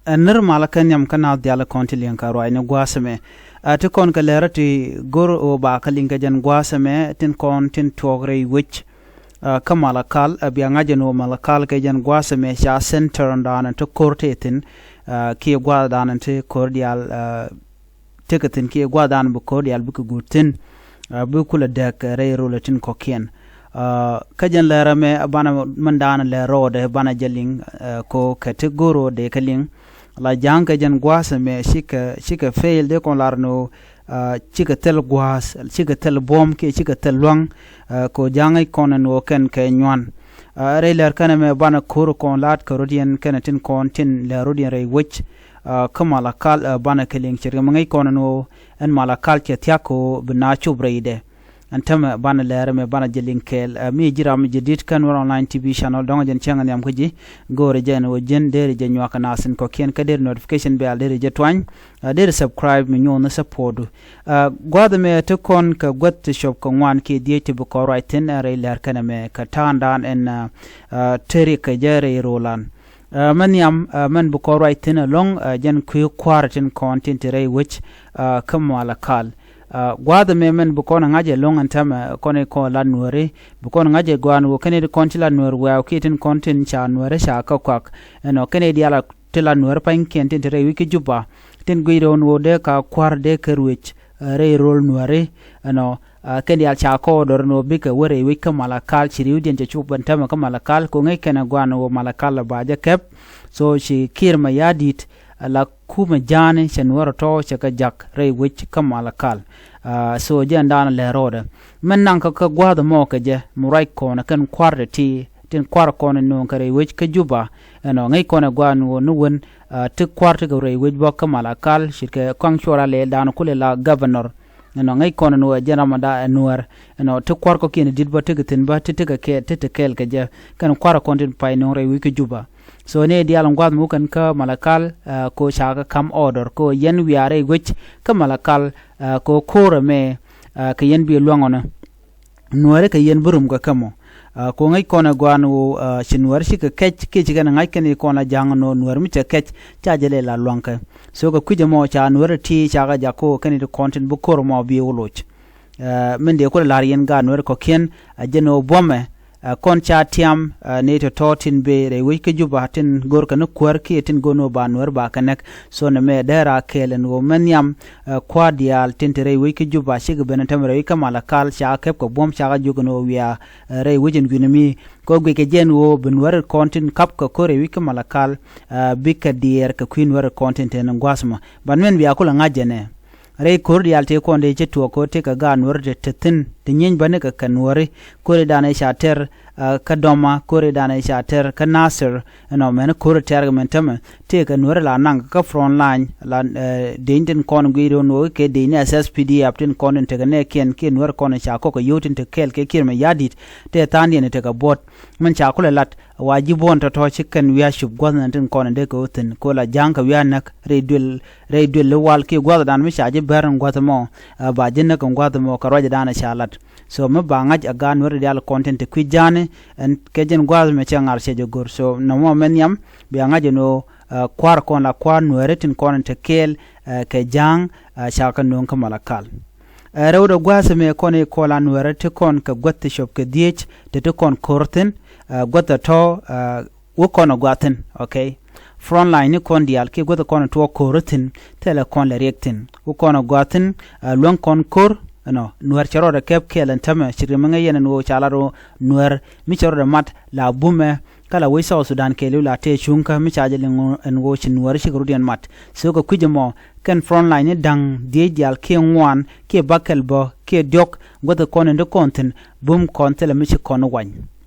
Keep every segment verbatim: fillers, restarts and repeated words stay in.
Ɛ nir malä kä nhiam kä naath diaal kɔn ti liŋ kɛ ruaacni gua̱a̱th ɛmɛ. Ɛ ti kɔn kɛ lɛrä ti go̱r ɣöö ba kɛ liŋ kɛ jɛn gua̱a̱th ɛmɛ tin kɔn tin tuɔɔk rɛy wec. Ɛ kä Malakal, ɛ bia ŋa̱c ɛn ɣöö Malakal kɛ jɛn gua̱a̱th ɛmɛ ca center ɛn daanɛ ti ko̱r tëë thi̱n. Ɛ kiɛ gua̱a̱th daanɛ ti ko̱r diaal, ɛ tekɛ thi̱n kiɛ gua̱a̱th daanɛ bi ko̱r diaal bikɛ guut thi̱n. Ɛ bi kulɛ dääk, ɛ rɛy rol ɛ tin kɔ̱kiɛn. Ɛ kä jɛn lɛrä mɛ banɛ mɛn daanɛ lɛr rɔɔdɛ banɛ jɛ liŋ, ɛ ko kɛ ti go̱r rɔɔdɛ kɛ liŋ. La ja̱a̱ŋ kɛ jɛn gua̱a̱th ɛmɛ cikɛ, cikɛ fail dee kɔn lar ni ɣöö, ɛ cikɛ thil gua̱a̱th, cikɛ thil buɔ̱m kiɛ cikɛ thil lua̱ŋ. Ɛ ko ja̱a̱ŋ i̱ kɔn ɛn ɣöö kɛn kɛ nyuan. Ɛ rɛy lɛr kɛn ɛmɛ banɛ ko̱r kɔn la̱a̱t kɛ rɔ̱diɛn kɛnɛ tin kɔn tin lɛr rɔ̱diɛn rɛy wec. Ɛ kä Malakal, ɛ banɛ kɛ liŋ ce̱tkɛ mi ŋäc kɔn ɛn ɣöö ɛn Malakal cɛ thia̱k kɛ ɣöö bi na cop rɛydɛ. Ɛn tämɛ banɛ lɛr ɛmɛ banɛ jɛ liŋ kɛɛl. Ɛ mi ji̱ ram mi jɛ di̱t kä Nuer Online T V channel dɔ̱ŋ jɛn cäŋ ɛ nhiam kä ji̱. Go̱o̱rɛ jɛ ɛn ɣöö ji̱n deri jɛ nyuak kɛ naath in kɔ̱kiɛn kä deri notification bell deri jɛ tuany. Ɛ deri subscribe mi nyuɔ̱th ni support du. Ɛ gua̱a̱th ɛmɛ ti kɔn kɛ guäth ti cop kɛ ŋuan kiɛ dhieec ti bi kɔn ruac thi̱n ɛ rɛy lɛr kɛn ɛmɛ kɛ ta̱a̱ŋdan ɛn, ɛ, ɛ teri kɛ jɛ rɛy rolan. Ɛ mɛ nhiam, ɛ mɛn bi kɔn ruac thi̱n ɛlɔ̱ŋ, ɛ jɛn kui̱ kua̱r tin kɔn tin ti rɛy wec, ɛ kä Malakal. Ɛ gua̱a̱th ɛmɛ mɛn bi kɔn ɛ ŋa̱c ɛlɔ̱ŋ ɛn tämɛ kɔn i̱ kɔn la Nuääri, bi kɔn ɛ ŋa̱c ɛ gɔaa ɛn ɣöö kɛn i̱ ti kɔn ti la Nuäär wɛ̈ɛ̈w kiɛ tin kɔn tin ca Nuääri ca kä kuak. Ɛnɔ kɛn i̱ diaal ti la Nuääri pa̱nykiɛn tin ti rɛy wec kä Juba. Tin guic rɛw ɛn ɣöö dee ka kua̱r dee kɛ ruëc, ɛ rɛy rol Nuääri. Ɛnɔ, ɛ kɛn diaal ca kɔɔdɔr ɛn ɣöö bikɛ wä rɛy wec kä Malakal ci ri̱wdiɛn cɛ cop ɛn tämɛ kä Malakal kɛ ŋäc kɛn ɛ gɔaa ɛn ɣöö Malakal ɛ ba jɛ kɛp. So ci Kiir Mayardit, ɛ la kumɛ ja̱a̱ni cɛ Nuäär ɛ tɔ̱ cɛ kɛ jak rɛy wec kä Malakal. Ɛ so jɛn daanɛ lɛ rɔɔdɛ mɛn naŋ kä kä gua̱a̱th ɛmɔ kɛ jɛ mi ruac kɔn ɛ kɛn kua̱r ti ti tin kua̱r kɔn ɛ nööŋ kɛ rɛy wec kä Juba. Ɛnɔ ŋäc kɔn ɛ gɔaa ɛn ɣöö ni wen, ɛ ti kua̱r ti kɛ rɛy wec bä kä Malakal ce̱tkɛ kɔaŋ cuɔr a lɛɛl daanɛ kulɛ la governor. Ɛnɔ ŋäc kɔn ɛn ɣöö ɛ jɛn ram ɛ da ɛ Nuäär. Ɛnɔ ti kua̱r kɔ̱kiɛn ɛ di̱t bä ti kɛ thi̱n bä ti ti kɛ kɛ ti ti kɛɛl kɛ jɛ kɛn kua̱r kɔn tin pay nööŋ rɛy wec kä Juba. So ni diaal in gua̱a̱th mi wä kɛn kä Malakal, ɛ ko ca kɛ ka̱m order ko yɛn wiaa rɛy wec kä Malakal, ɛ ko ko̱r ɛmɛ, ɛ kɛ yɛn bi lua̱ŋ ɔnɛ. Nuääri kɛ yɛn bi rum kɛ kä mɔ. Ɛ ko ŋäc kɔn ɛ gɔaa ɛn ɣöö, ɛ ci Nuääri cikɛ kɛc kiɛ ci kɛn ɛ ŋa̱c kɛn i̱ kɔn la ja̱a̱ŋ ɛn ɣöö Nuääri mi cɛ kɛc ca jɛ lɛ la lua̱ŋkɛ. So kɛ kui̱c ɛmɔ ca Nuääri ti ca kɛ jak ko kɛn i̱ ti kɔn tin bi ko̱r ɛmɔ bi wä loc. Ɛ min dee kulɛ la̱r yɛn gaat Nuääri kɔ̱kiɛn, ɛ jɛn ɣöö buɔ̱mɛ, ɛ kɔn ca tiam, ɛ ni tɔ̱tɔ̱ tin bëë rɛy wec kä Juba tin go̱rkɛ ni kuäär kiɛ tin go̱r ni ɣöö ba Nuääri ba kɛ näk. So nɛmɛ dee ra kɛɛl ɛn ɣöö mɛ nhiam, ɛ kua̱r diaal tin te rɛy wec kä Juba cikɛ ben ɛn tämɛ rɛy wec kä Malakal ca kɛp kɛ buɔ̱m ca kɛ jiök ɛn ɣöö wiaa, ɛ rɛy wec ɛn wi̱nɛ mi. Kɛ ɣöö guickɛ jɛ ɛn ɣöö bi Nuääri kɔn tin kap kɛ ko̱r rɛy wec kä Malakal, ɛ bikɛ diɛɛr kɛ kui̱ Nuääri kɔn tin te ni gua̱a̱th mɔ. Ban mɛn bia kulɛ ŋa̱c jɛ nɛ. Rɛy ko̱r diaal tëë kɔn dee cä tuɔɔk ko̱r tëë kɛ gaat Nuääri te te thi̱n te nyieny bäni kɛ kɛ Nuääri. Ko̱r i̱ danɛ ca tɛr, ɛ kä Dɔma, ko̱r i̱ danɛ ca tɛr kä Nasir. Ɛnɔ mɛn ko̱r tɛr kɛ mɛn tämɛ tëë kɛ Nuääri la naŋ kä front line la, ɛ deny tin kɔn guic rɔn wä kɛ deny ni S S P D F tin kɔn in tekɛ nɛɛkiɛn kiɛ Nuääri kɔn in ca kɔk kɛ yio̱w tin te kɛɛl kɛ Kiir Mayardit. Tëë tha̱a̱ŋdiɛn in tekɛ buɔ̱t mɛn ca kulɛ lat. Wa ji̱ buɔ̱n tɔ̱tɔ̱ ci kɛn wiaa cup gua̱th nɛn tin kɔn in dee kɛ wä thi̱n ko la ja̱a̱ŋ kɛ wiaa näk rɛy duël, rɛy duël i̱ wal kiɛ gua̱thdan mi ca ji̱ bɛr in gua̱th ɛmɔ, ɛ ba ji̱ näk in gua̱th ɛmɔ kɛ ruacdan ɛ ca lat. So mi ba ŋa̱c ɛ gaat Nuääri diaal kɔn tin te kui̱ ja̱a̱ni ɛn kɛ jɛn gua̱th mɛ cɛ ŋa̱r cɛ jɛ go̱r. So nɔmɔ mɛ nhiam bia ŋa̱c ɛn ɣöö, ɛ kua̱r kɔn la kua̱r Nuääri tin kɔn in te kɛɛl, ɛ kɛ ja̱a̱ŋ, ɛ ca kɛ nööŋ kä Malakal. Ɛ rɛwdɛ gua̱a̱th ɛmɛ kɔn i̱ kɔn la Nuääri ti kɔn kɛ guäth ti cop kɛ dhieec ti ti kɔn ko̱r thi̱n, ɛ guäth ɛ tɔ̱, ɛ wä kɔn ɛ gua̱a̱th thi̱n, okay. Front line ni kɔn diaal kiɛ guäth ɛ kɔn ɛ tuɔɔk ko̱r thi̱n, thilɛ kɔn lɛ riɛk thi̱n. Wä kɔn ɛ gua̱a̱th thi̱n, ɛ luäŋ kɔn ko̱r, ɛnɔ, Nuäär cɛ rɔɔdɛ kɛp kɛɛl ɛn tämɛ, ci ri mi ŋäc yɛn ɛn ɣöö ca lat ɣöö Nuäär mi cɛ rɔɔdɛ mat la bumɛ, kä la wec South Sudan kɛɛliw la tëë cuŋkä mi ca jɛ liŋ ɛn ɣöö ci Nuääri cikɛ rɔ̱diɛn mat. So kɛ kui̱c ɛmɔ, kɛn front line ni da̱ŋ dhieec diaal kiɛ ŋuan, kiɛ bäkɛl bä, kiɛ diɔ̱k, guäth kɔn in ti kɔn thi̱n, bum kɔn thilɛ mi ci kɔn wany.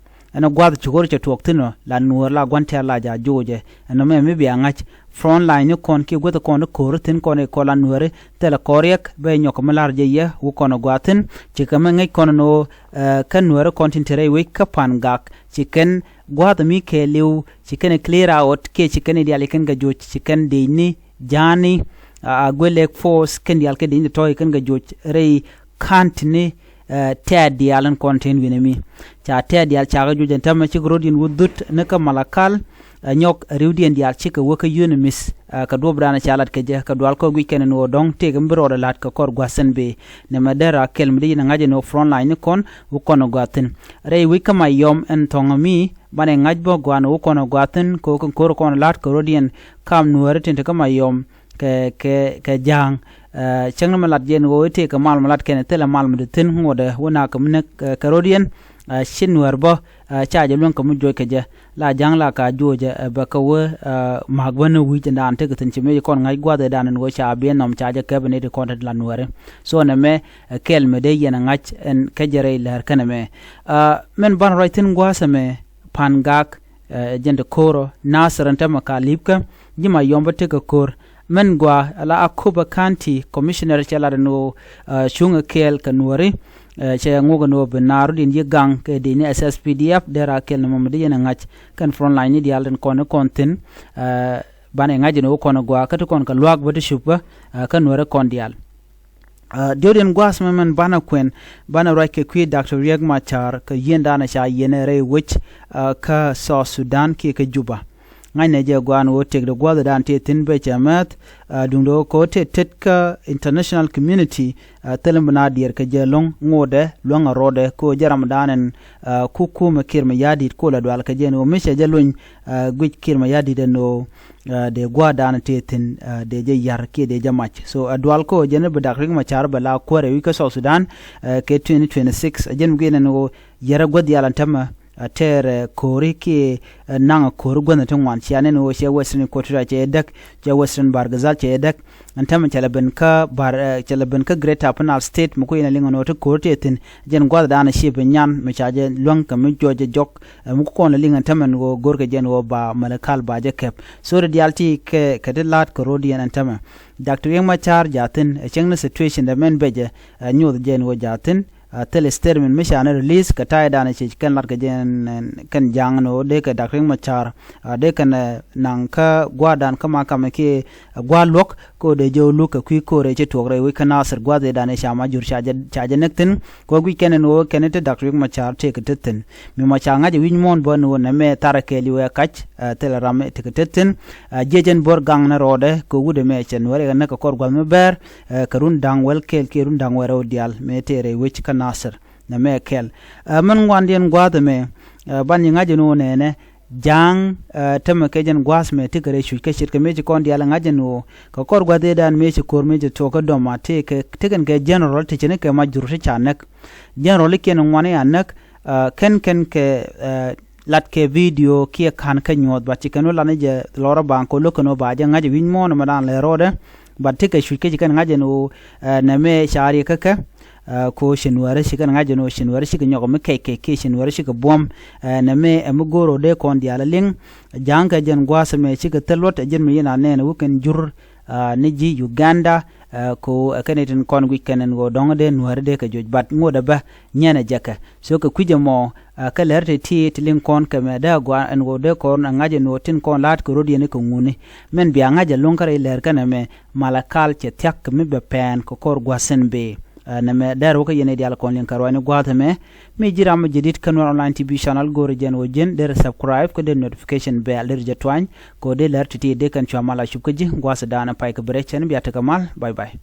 Ɛn gua̱th ci ɣöö cɛ tuɔɔk thi̱n ɔ, la Nuäär la gua̱n tɛ̈r la ja̱ joocɛ. Ɛn ɛmɛ mi bia ŋa̱c, front line ni kɔn kiɛ guäth kɔn ti ko̱r thi̱n kɔn i̱ kɔn la Nuääri, thilɛ kɔn riɛk, bɛ nyɔk mi la̱r jɛ yɛ, wä kɔn gua̱a̱th thi̱n, ci kɛ mi ŋäc kɔn ɛn ɣöö, ɛ kä Nuääri kɔn tin te rɛy wec kä Pan Gak, ci kɛn gua̱a̱th mi kɛɛliw, ci kɛn clear out, kiɛ ci kɛn i̱ diaal i̱ kɛn kɛ joc, ci kɛn dec ni, ja̱a̱ni, a, a guɛ lek force, kɛn diaal kɛ dec ni tɔ̱ i̱ kɛn kɛ joc, rɛy ka̱n ti ni, ɛ, tɛ̈t diaal in kɔn tin wi̱nɛ mi. Ca tɛ̈t diaal ca kɛ joc ɛn tämɛ cik ro̱d in wä dhut ni kä Malakal, ɛ nyɔk riwdiɛn diaal cikɛ wä kä yio̱o̱ni mi̱th, ɛ kɛ duɔ̱ɔ̱pdan ca lat kɛ jɛ kɛ dual kä guic kɛn ni ɣöö dɔ̱ŋ tëëkɛ mi bi rɔɔdɛ la̱t kɛ kɔr gua̱th thi̱n bëë. Nɛmɛ dee rɔ kɛl mi dee yɛn ɛ ŋa̱c ɛn ɣöö front line ni kɔn wä kɔn ɛ gua̱th thi̱n. Rɛy wec kä Mayɔm ɛn thɔ̱ŋ mi banɛ ŋa̱c bä gua̱a̱n wä kɔn ɛ gua̱th thi̱n kɛ ɣöö kɛn ko̱r kɔn ɛ la̱t kɛ rɔ̱diɛn kam Nuääri tin te kä Mayɔm kɛ kɛ kɛ Ja̱a̱ŋ. Ɛ cäŋ ni mi lat jɛ ɛn ɣöö i̱ tëëkɛ mal mi lat kɛn thilɛ mal mi dee thi̱n ŋotdɛ wä nakä mi näk kɛ rɔ̱diɛn. Ɛ ci Nuäär bä ɛ ca jɛ luäŋ kɛ mi juɔc kɛ jɛ la Ja̱a̱ŋ la ka juɔcɛ ɛ bɛ kɛ wä ɛ ma̱a̱k bä ni wi̱c ɛn daan tekɛ thi̱n ci mëë ci kɔn ŋa̱c gua̱a̱th ɛ daan ɛn ɣöö ca biɛ nɔm ca jɛ kɛp ɛn iti kɔn te la Nuääri. So nɛmɛ ɛ kɛl mi dee yɛn ɛ ŋa̱c ɛn kɛ jɛ rɛy läär kɛn ɛmɛ. Ɛ mɛn banɛ ruac thi̱n gua̱a̱th ɛmɛ Pa̱n Gak ɛ jɛn te ko̱o̱rɔ Nathir ɛn tämɛ ka li̱pkä ji̱ Mayɔm bä tekɛ ko̱o̱r. Mɛn gɔaa ala Akobo County Commissioner cɛ lat ɛn ɣöö ɛ cuŋ ɛ kɛɛl kɛ Nuääri. Ɛ cɛ ŋuk ɛn ɣöö bi naaru din yi gaŋ kɛ dee ni S S P D F dee ra kɛɛl ni mɔmɔ di yɛn ɛ ŋa̱c kɛn front line ni diaal tin kɔn ni kɔn thi̱n. Ɛ banɛ ŋa̱c ɛn ɣöö kɔn ɛ gɔaa kä ti kɔn kɛ luaak bä ti cup bä ɛ kä Nuääri kɔn diaal. Ɛ diɔ̱k din gua̱a̱th mɛ mɛn banɛ kuɛn banɛ ruac kɛ kui̱ Doctor Riek Machar kɛ yiëëndan ca yiɛn ɛ rɛy wec ɛ kä South Sudan kiɛ kä Juba. Ŋa̱cnɛ jɛ gua̱a̱n ɣöö tëkdɛ gua̱a̱thdan tëë thi̱n bɛ cɛ mɛth. Ɛ duundɛ ɣöö kɛ ɣöö tëë tet kä international community ɛ thilɛ mi na diɛɛr kɛ jɛ lo̱ŋ ŋotdɛ luäŋ ɛ rɔɔdɛ kɛ ɣöö jɛ ramdan ɛn ɛ kukumɛ Kiir Mayardit kolɛ dual kɛ jɛ ɛn ɣöö mi cɛ jɛ luny ɛ guic Kiir Mayardit ɛn ɣöö ɛ dee gua̱a̱thdan tëë thi̱n ɛ dee jɛ ya̱r kiɛ dee jɛ mac. So ɛ dual kɛ ɣöö jɛn bi Doctor Riek Machar bɛ la kuäär ɛ wi̱c kä South Sudan ɛ kɛ twenty twenty-six ɛ jɛn guic ɛn ɣöö yɛrɛ guäth diaal ɛn tämɛ ɛ tɛɛr ɛ ko̱ri kiɛ ɛ naŋ ɛ ko̱ri guäthni ti ŋuan cia nɛn ɣöö cɛ Western Equatoria cɛ däk, cɛ Western Bahr el Ghazal cɛ däk. Ɛn tämɛ cɛ lɛ ben kä Bahr ɛ cɛ lɛ ben kä Greater Upper Nile State mi ku yɛn ɛ liŋ ɛn ɣöö ti ko̱ri tëë thi̱n. Jɛn gua̱thdan ɛ ci bi nyan mi ca jɛ luäŋ kɛ mi juɔc jɛ jɔk ɛ mi ku kɔn lɛ liŋ ɛn tämɛ ɛn ɣöö go̱rkɛ jɛn ɣöö ba Malakal ba jɛ kɛp. So ti diaal ti kɛ kɛ ti la̱a̱t kɛ ro̱diɛn ɛn tämɛ. Doctor Riek Machar jaathin ɛ cäŋ ni situation dɛ mɛn bɛcɛ ɛ nyoth jɛn ɣöö jaathin. Ɛ thil statement mi ca ni release kɛ ta̱ydan ci kɛn lat kɛ jɛn kɛn ja̱a̱ŋ ni ɣöö dee kɛ Doctor Riek Machar ɛ dee kɛn ɛ naŋ kä gua̱a̱rdan kä ma kamɛ kiɛ ɛ gua̱a̱r luɔ̱k kä ɣöö dee jɛ ɣöö luk kɛ kui̱ ko̱r ëë ci tuɔɔk rɛy wec kä Nathir gua̱a̱th ëëdan ëë ca Majur ca jɛ ca jɛ näk thi̱n. Kɛ ɣöö guic kɛn ɛn ɣöö kɛn ɛ te Doctor Riek Machar tëëkɛ te thi̱n mi ma ca ŋa̱c ɛ wi̱c muɔ̱ɔ̱n bä ni ɣöö nɛmɛ tharɛ kɛɛl i̱ wee kac ɛ thilɛ ram ɛ tekɛ te thi̱n. Ɛ jiɛc ɛn bo̱r gaŋ ni rɔɔdɛ kɛ wut ɛmɛ cɛ Nuäär ɛ kɛ näk kɛ kɔr gua̱th mi bɛɛr ɛ kɛ run da̱ŋ wäl kɛɛl kiɛ run da̱ŋ wäl rɛw diaal mëë tëë rɛy wec kä Nathir. Nɛmɛ kɛl ɛ mɛn ŋuandiɛn gua̱a̱th ɛmɛ ɛ ban yi ŋa̱c ɛn ɣöö nɛɛnɛ ja̱a̱ŋ ɛ tämɛ kɛ jɛn gua̱a̱th mɛ tekɛ rɛy cuc kä ce̱tkɛ mëë ci kɔn diaal ɛ ŋa̱c ɛn ɣöö kɛ kɔr gua̱th ëëdan mëë ci ko̱r mëë ci tuɔɔk kä dɔm a tekɛ tekɛn kɛ general ti cini kɛ Majur ti ca näk. General ikiɛn ŋuan i̱ a näk ɛ kɛn kɛn kɛ ɛ lat kɛ video kiɛ ka̱n kä nyuɔ̱th bat ci kɛn wä lat ni jɛ lɔrä baŋ kɛ lo̱k kɛn wä ba jɛ ŋa̱c ɛ wi̱c muɔ̱ɔ̱n ɛmɛ dan lɛ rɔɔdɛ. Bat ti kɛ cuc kä ci kɛn ŋa̱c ɛn ɣöö ɛ nɛmɛ ca riɛk kä kɛ ɛ ko ci Nuäärä ci kɛn ŋa̱c ɛn ɣöö ci Nuäärä cikɛ nyɔk mi kɛc kɛ kiɛ ci Nuäärä cikɛ buɔ̱m. Ɛ nɛmɛ ɛ mi go̱o̱r ɣöö dee kɔn diaal ɛ liŋ ja̱a̱ŋ kɛ jɛn gua̱a̱th ɛmɛ cikɛ thil luɔt ɛ jɛn mi yin a nɛɛn ɛ wä kɛn jur ɛ ni ji̱ Uganda. Ɛ ko ɛ kɛn itin kɔn guic kɛn ɛn ɣöö dɔ̱ŋ dee Nuäärä dee kɛ joc bat ŋot ɛ bä nyɛn ɛ jɛkɛ. So kɛ kui̱c ɛmɔ ɛ kä lɛr ti ti ti liŋ kɔn kɛ mɛ dee a gua̱a̱n ɛn ɣöö dee kɔn ɛ ŋa̱c ɛn ɣöö tin kɔn la̱a̱t kɛ ro̱diɛn kɛ ŋuni. Mɛn bia ŋa̱c ɛ luŋ kä rɛy lɛr kɛn ɛmɛ Malakal cɛ thia̱k kɛ mi bɛ pɛɛn kɛ kɔr gua̱th sɛn bëë. Ɛ nɛmɛ dɛr wä kä yɛn i̱ diaal kɔn liŋ kɛ ruaacni gua̱a̱th ɛmɛ. Mi ji̱ ram mi jɛ di̱t kä Nuer Online T V channel go̱o̱rɛ jɛn wä ji̱n derɛ subscribe kä derɛ notification bell derɛ jɛ tuany. Kɛ wä dee lɛr ti̱ti̱ dee kɛn cua mal a cup kä ji̱ gua̱a̱th da̱a̱n ɛ pay kɛ bɛ rɛc cɛn bia tekɛ mal. Bye bye.